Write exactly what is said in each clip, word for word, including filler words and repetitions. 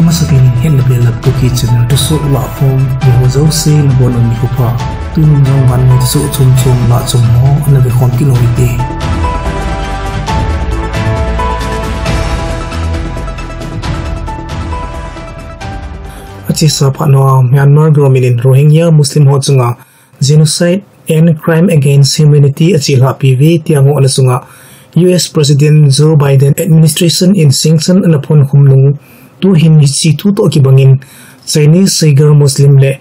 Masapen in hetna belap Kuki channel thusoh lahkhom, eiho jouse nabonun nikho pha. Tun jong vannoi thusoh chomchom lah chom ho ana vekhom kit u hite. Achesa phat na, Myanmar government in Rohingya Muslim ho chunga genocide and crime against humanity achelhahpi uve tia ngohna chunga U S President Joe Biden administration in sanction ana phonkhum nung, tuhin hiche thu toh kibangin Chinese Uyghur Muslim le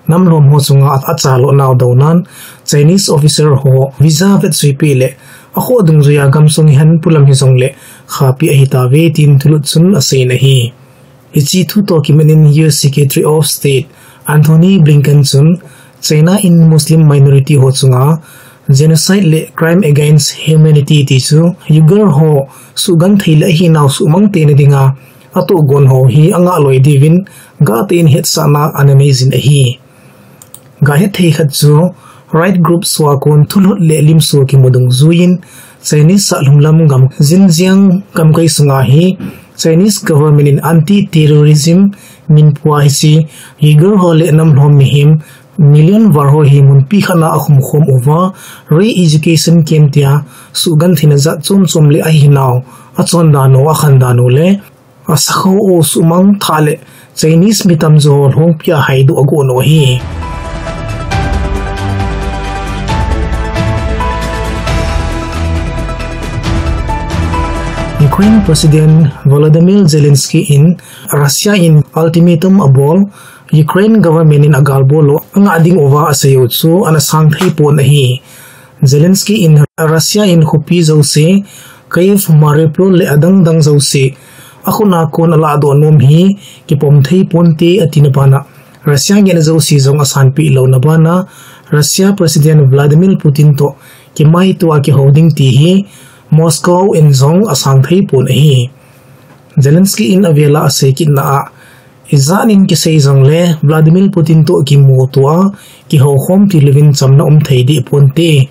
namlhom ho chunga achalhah nau dounan, Chinese officer ho visa vetsuipeh le akhoh dungjuiya gamsung hihen pulam hijongle khahpeh ahitauve tin thulut chun aseiyin ahi. Hiche thu toh kimanin U S Secretary of State Antony Blinken chun China in Muslim minority ho chunga genocide le crime against humanity ti chu Uyghur ho suhgenthei le ahinau suhmang theina dinga atohgon ho hi angah loi diuvin gahtah in hetsahna ana neijin ahi. Gahethei khat chu right groups ho a kon thulut le limso kimu dungjuiyin Chinese sahlum lam gam Xinjiang gamkai sunga hi Chinese government in anti-terrorism minpua hiche Uyghur ho le namlhom mihem million val ho hi munpi khat na akhumkhom uva, re-education camp tia suhgentheina jat chomchom le ahinau, achondan u, akhandan u le asakhao u suhmang thah le Chinese mi tamjo lhongpia haidoh agon u ahi. Ukraine President Volodymyr Zelensky in Russia in ultimatum abol, Ukraine government in agalbol u angah ding uva asei u chu ana sangthei pon ahi. Zelensky in Russia in khopi jouse, Kyiv, Mariupol le adangdang jouse akhut a kon alahdoh nom hi kipom thei ponte atina bana, Russia ngehna jouse jong asanpeh louna bana, Russia President Vladimir Putin toh kimaitoa kihou ding ti hi Moscow in jong asangthei pon ahi. Zelensky in avela asei kitna a, ijat in kisei jongle Vladimir Putin toh kimutoa kihoukhom tilouvin chamna umthei deh ponte.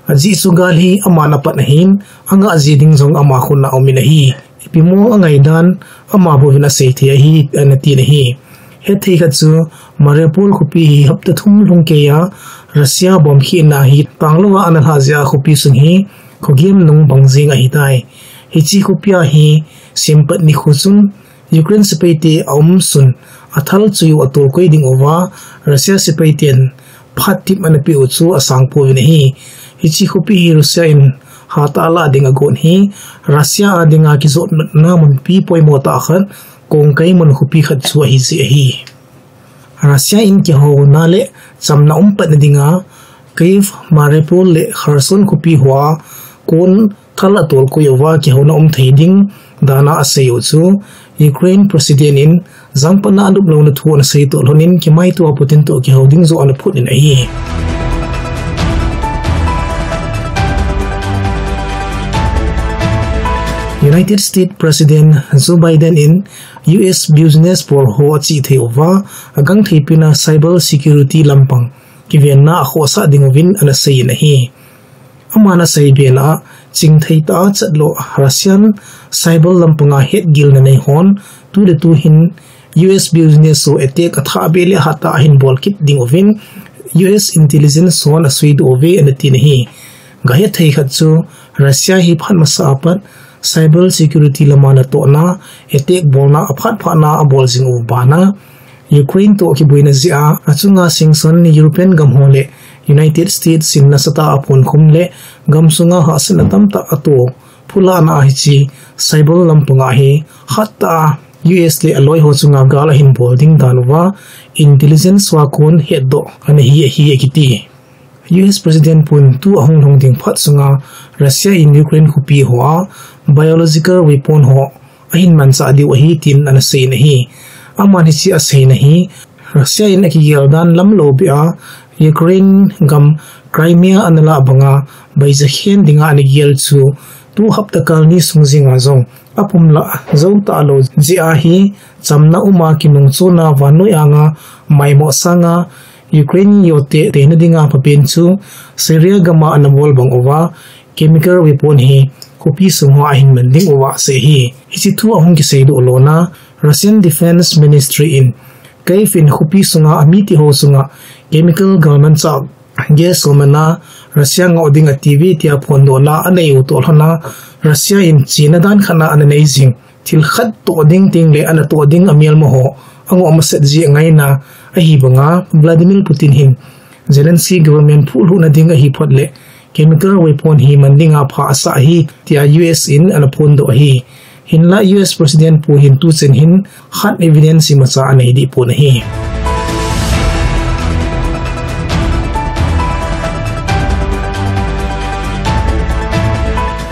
Ajeh chu gal hi aman apat ahin, angah ji ding jong ama khut na umin ahi. Ipi mong angaidan, ama bouvin asei thei ahi, ana tin ahi. Hethei khat chu, Mariupol khopi hi hapta thum lhung keiya Russia bomb khehna hi tanglouva ana lhah jeh a khopi sung hi khogem nung bang jeng ahitai. Hiche khopia hi sempat nikho chun Ukraine sepaite aumsun, athal choi u atolkoi ding uva Russia sepaiten phattep ana peh u chu asang pouvin ahi. Hiche khopi hi Russia in hatah a lah ding agot hi Russia a dinga kijotna munpi poimo tah khat, kongkai mun khopi khat chu ahijeh ahi. Russia in kihouna le chamna um patna dinga Kyiv, Mariupol le Kherson khopi hoa kon thal atolkoi uva kihouna umthei ding dana asei u chu Ukraine President in jangpatna anop louna thu ana sei toh lhonin kimaitoa Putin toh kihou ding joh ana phut in ahi. United States President Joe Biden in U S business bol ho achihthei uva, agangthei pena cyber security lampang kivenna akhohsah ding uvin ana seiyin ahi. Aman asei bena a, chingthei tah a chatlou Russian cyber lampanga hetgilna nei hon, tu le tu hin U S business ho attack athahbeh le hatah a ahin bol kit ding uvin, U S intelligence hon aseidoh uve ana tin ahi. Gahethei khat chu, Russia hi phat masa a pat cyber security lama natohna, attack bolna aphat phat na abol jing u bana, Ukraine toh kiboina jeh a, achunga sanction European gam ho le United States in nasatah a aphonkhum le gamsunga hahsatna tamtah ato phulahna a hiche cyber lampanga hi hattah a U S le aloi ho chunga gal ahin bol ding dan uva intelligence hoa kon hetdoh ana hi ahi akiti. U S President pun tu ahung lhung ding phat sunga Russia in Ukraine khopi hoa biological weapon ho ahin manchah diu ahi tin ana seiyin ahi. Aman hiche aseina hi Russia in akigel dan lamlou beh a Ukraine gam Crimea ana lah banga baijakhen dinga ana gel chu tu hapta kal ni sung jenga jong apumlah jou talou jeh ahi. Chamna uma kinungchona vannoi anga maimo sanga Ukraine yote teina dinga phapen chu Syria gama ana bol bang uva chemical weapon hi khopi sung hoa ahin man ding uva asei ahi. Hiche thu ahung kiseidoh lona Russian Defense Ministry in Kyiv in khopi sunga amite ho chunga chemical galmanchah gas umna Russia ngah ding ati uve tia phondohna anei u toh lhona, Russia in chena dan khat ana nei jing, thil khat toh ding tengle ana toh ding amelma ho angoh masat jeh ngaina ahi banga Vladimir Putin hin Zelensky government phuhlhuhna ding ahi phot le chemical weapon hi man dinga pha asah ahi tia U S in ana phondoh ahi. Hinla U S President pu hin tuchan hin hard evidence imacha anei deh pon ahi.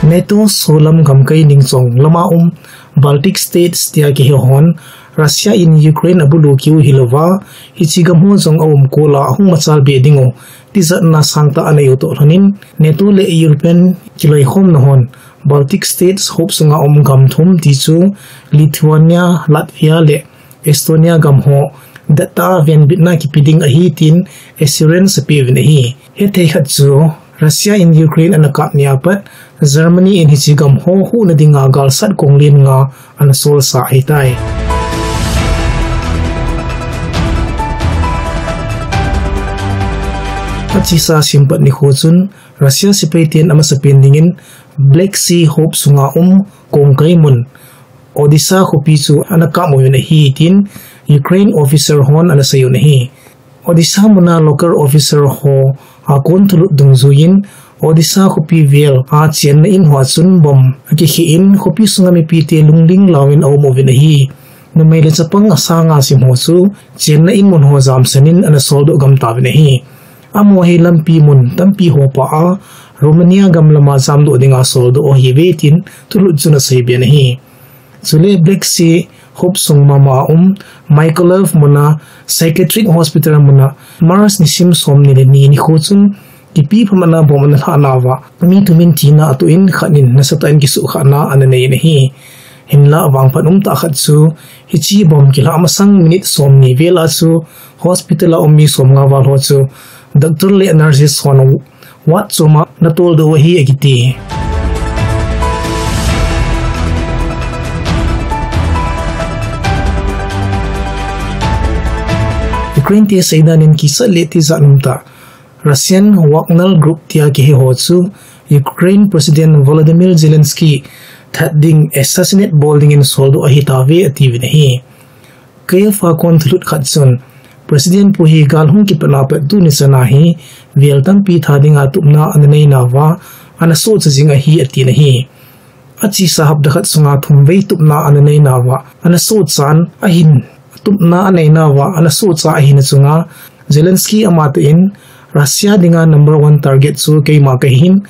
NATO solam gamkai ningchong lama um Baltic States tia kihe hon Russia in Ukraine abulu kiu hilouva, hiche gam ho jong aum kola ahung machal be dingu tijatna sangtah anei u toh lhonin, NATO le European kiloikhomna hon Baltic States hop sunga um gam thum ti chu Lithuania, Latvia le Estonia gam ho dattah a venbitna kipe ding ahi tin assurance apeuvin ahi. Hethei khat chu Russia in Ukraine ana kap nia pat Germany in hiche gam ho huhna dinga galsat konglen nga ana solsa ahitai. Achesa simpat nikho chun Russia sepai ten amasapen dingin Black Sea hop sunga um kongkai mun Odessa khopi chu ana kap uvin ahi tin Ukraine officer hon ana seiyun ahi. Odessa muna local officer ho akon thulut dungjuiyin Odessa khopi vel a chenna in hoa chun bomb akikhe in khopi sunga mipite lungling lauvin aum uvin ahi. Numei le chapang asanga sim ho chu chenna in mun ho jamsanin ana soldoh gamtauvin ahi. Amaho hi lampi mun tampi ho paa Romania gam lama jamdoh dinga soldoh u ahiuve tin thulut chun aseiben ahi. Chule Black Sea hop sung mama a um Mykolaiv muna psychiatric hospital muna March nisim somni le ni nikho chun kipe phamatna bomb ana lhah nauva mi thumin thina atoh in khat in nasatah in kisuhkhahna ana neiyin ahi. Hinla vangphat umtah khat chu hiche bomb kilhah masang minute somni vel a chu hospital a um mi somnga val ho chu doctor le nurses hon ward choma ana toldoh u ahi akiti. Ukraine te seidan in kisat le tijat umtah Russian Wagner Group tia kihe ho chu Ukraine President Volodymyr Zelensky that ding assassinate bol dingin soldoh ahitauve atiuvin ahi. Kyiv a kon thulut khat chun President pu hi gal hung kipatna pat tuni chana hi vel tampi tha dinga tupna ana neinauva ana sohcha jing ahi atin ahi. Achesa hapta khat sunga thumvei tupna ana neinauva ana sohchan ahin, tupna aneinauva ana sohcha ahina chunga Zelensky amatah in Russia dinga number one target chu keima kahin,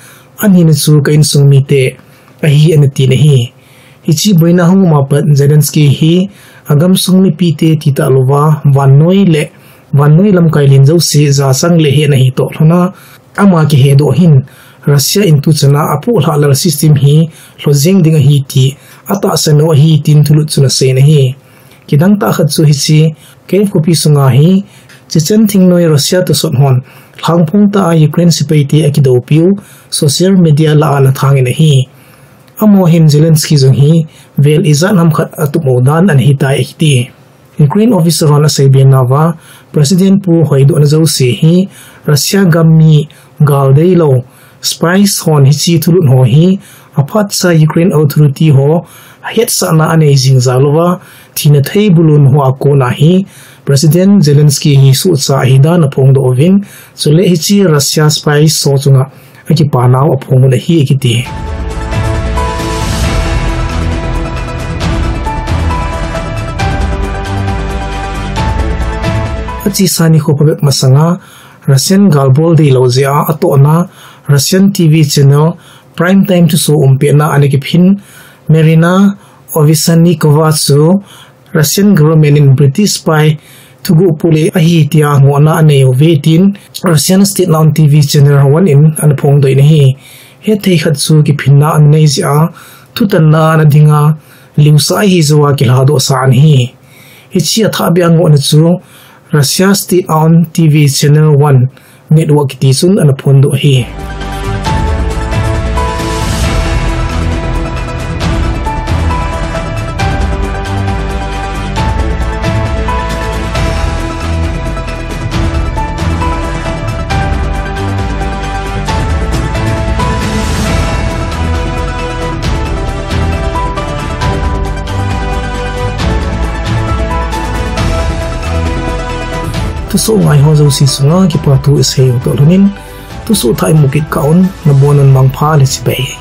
anina chu ka insung mite ahi ana tin ahi. Hiche boina hung uma pat Zelensky hi agamsung mipite titah louva vannoi le vannoi lamkai len jouse jachang le hetna hi toh lhona ama kihedoh hin Russia in tuchana apohlhah lal system hi lhojeng ding ahi ti atahsan u ahi tin thulut chun aseiyin ahi. Kidang tah khat chu hiche Kyiv khopi sunga hi Chechen thingnoi Russia tosot hon lhangphong tah a Ukraine sepaite akidoupiu social media lah a ana thangin ahi. Amaho hin Zelensky jong hi vel ijat ham khat atup u dan ana hitai akiti. Ukraine officer hon aseibe nauva, President pu hoidohna jouse hi Russia gam mi gal deilou spies hon hiche thulut ho hi aphatcha Ukraine authority ho hetsahna anei jing jal uva, thina thei bulun hoa kona hi President Zelensky hi sohcha ahidan aphongdoh uvin, chule hiche Russia spies ho chunga akipanau aphong un ahi akiti. Achesa nikho phabep masanga Russian galbol deilou jeh a atohna Russian T V channel Prime Time thuso umpehna ana kiphin Marina Ovsyannikova chu Russian government in British spy thuguh pule ahi tia ngohna anei uve tin Russian state-owned T V channel one in ana phongdoh in ahi. Hethei khat chu kiphinna ana nei jeh a thutanna ana dinga liusah ahi jouva kilhadohsa ana hi. Hiche athahbeh a ngohna chu Russia state-owned T V channel one network kiti chun ana phondoh ahi. Thusoh ngaiho jouse chunga kipathu isei u toh lhonin, thusoh thah imu kit kah un, nabonun mangpha le chibai.